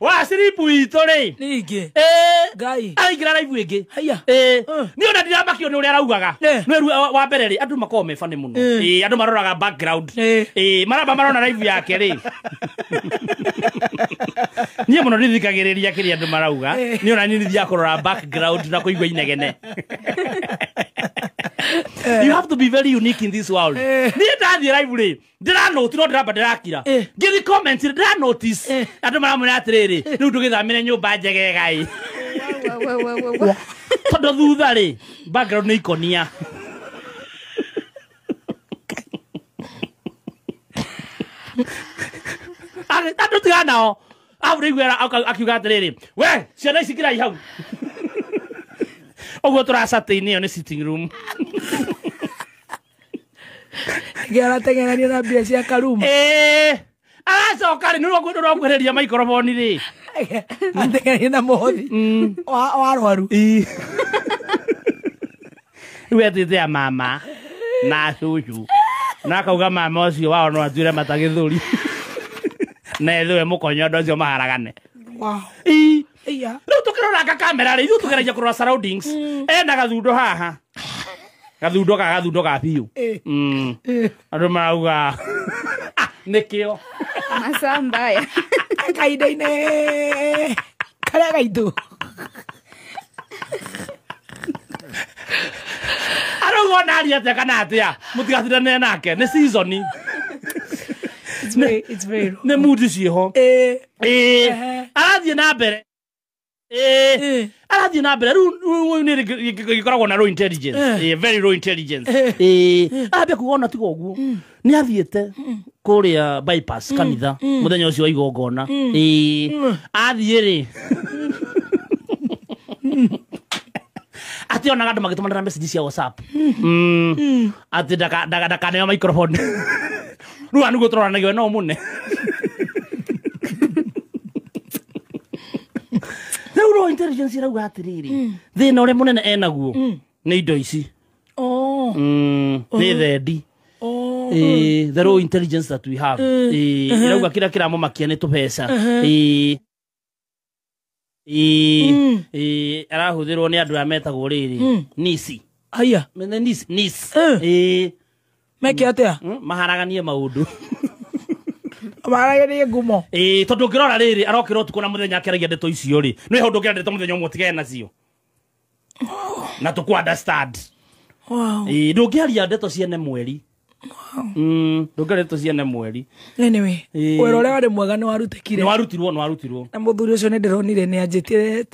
Wa siripu witũ rĩ. Ningĩ. Ĩĩ. Ngai. Araingĩra live ĩngĩ. Haiya. Ĩĩ. Mm. Niĩ ona ndiramakio nĩ ũrĩa araugaga. Eh. Nĩ rĩu wa mbere rĩ, andũ makoragwo me funny mũno. Eh. Ĩĩ, andũ maroraga background. Eh. Ĩĩ, maramba marona live yake rĩ. Niĩ mũno ndithikagĩrĩria kĩrĩa andũ marauga. Eh. Niĩ ona niĩ nĩthiaga kũrora background na kũigua inegene. You have to be very unique in this world. Eh. Niĩ ndathiĩ live rĩ, ndĩranoti no ndĩramba ndĩrakira. Eh. Ngĩthi comment ndĩranotice. Eh. Andũ maramwĩra atĩrĩrĩ, rĩu ndũgĩthamĩre nyũmba njegega ĩ. Wa, wa, wa, wa, wa. Tondũ thutha rĩ, background nĩ ikonia. Andũ tiga nao. Hau rĩu akiuga atĩrĩrĩ, we ciana ici kirai hau. Ũguo tũracatĩ-inĩ ĩyo nĩ sitting room. Ningĩ arateng'erania na mbia cia Karuma. Ĩĩ. Aracoka rĩ, nĩ ũrakuhĩrĩria microphone rĩ. Ateng'erania na mũhothi wa arwaru. Rĩu etĩte ya mama na cucu na akauga mama ũcio wao no atuĩre mata gĩthũri na ethĩwe mũkonyo andũ acio maharagane. Wow. Ii. Iya. Rĩu tũkĩroranga kamera rĩ, ithuĩ tũgeragia kũrora surroundings. Ena gathundo haha, gathundo ga gathundo ga biũ. Eh. Mm. Andũ marauga "Ah, nĩkĩo Masaa mbaya. Kahinda-inĩ karĩa gaitũ. Arauga ona aria atĩa kana atĩa, mũtigatindanĩre nake, nĩ season. It's very Nĩ mood ciĩho. Eh. Ĩĩ. Ehe. Arathiĩ na mbere. Ĩĩ. Eh. Arathiĩ na mbere rĩu rĩu nĩ gĩkoragwo na low intelligence. Eh. Ĩĩ, very low intelligence. Eh. Ĩĩ, arambia kuga ona tiga ũguo nĩ athiĩte kũrĩa bypass kanitha mũthenya ũcio wa igongona. Ĩĩ, athiĩ rĩ, atĩ onaga andũ magĩtũmanĩra message cia WhatsApp. Atĩ ndakaneo microphone. Rĩu haha nĩguo tũroranagia no mũne. Rĩu low intelligence ĩrauga atĩrĩrĩ, thĩna ũrĩa mũnene enaguo nĩ indo ici. Oh. Nĩ thendi. Oh. Ĩĩ, the low intelligence that we have. Ĩĩ, ĩrauga kĩrĩa kĩramũmakia nĩ tũbeca. Ĩĩ. Ĩĩ, ĩĩ, arahũthĩrwo nĩ andũ aya metagwo rĩrĩ nisi. Haiya. Mene nisi nisi. Eh. Ĩĩ. Meke atĩa? Maharaganie maũndũ. Maragĩrie ngumo. Ĩĩ, tondũ ũngĩrora rĩrĩ, arokĩra ũtukũ na mũthenya akĩaragia ndeto icio rĩ, nĩ ũndũ ũngĩra ndeto mũthenya ũmwe ũtigane nacio na tũkũ understand. Wow. Ĩĩ, ndũngĩaria ndeto ciene mweri. Ndũngĩaria ndeto ciene mweri. Anyway, Eh. wĩra ũrĩa warĩ mwega nĩ warutekire. Nĩ warutirwo, nĩ warutirwo. Na mũthuri ũcio nĩ ndĩronire nĩ anjĩtie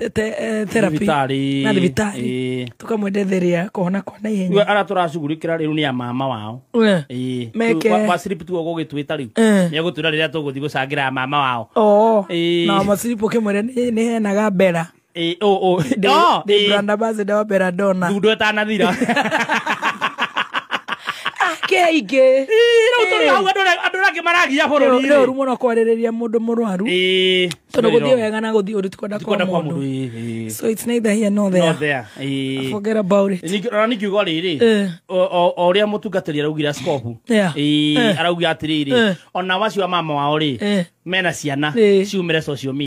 therapy. Thibitarĩ. Na thibitarĩ. Ĩĩ. Tũkamwendetheria kũhona kwa Rĩu naihenya. arĩa tũracugurikĩra rĩu nĩ a mama wao. Eh. Ĩĩ. Meke. Rĩu wa slip tu ũgũgĩtwĩta rĩu. Eh. Nĩ egũtwĩra rĩrĩa tũgũthiĩ gũcangĩra mama wao. Oo. Ĩĩ. Na maciripo kĩmwĩre nĩ heanaga mbera. Ĩĩ, ũ ũ. Ndĩ Oh, ndĩ ĩĩ. brand ambassador wa Belladonna. Thundo ĩtanathira. Kĩingĩ. Ĩĩ, rĩu tũrĩ hau andũ arĩa angĩ maragia bũrũri. Nĩ ũru mũno kwarĩrĩria mũndũ mũrwaru. Ĩĩ. Tondũ gũthiĩ wega na gũthiĩ ũru ti kwenda Ti kwa kwenda kwa mũndũ. mũndũ. Ĩĩ, ĩĩ. So it's neither here nor there. Not there. Ĩĩ. Forget about it. Ningĩ- ona nĩngiuga rĩrĩ, Eh. o ũrĩa mũtungatĩri araugire askobu. Yeah. Ĩĩ, Eh. arauga atĩrĩrĩ, Eh. ona wacio a mama wao rĩ, Eh. mena ciana Eh. ciumĩre social media.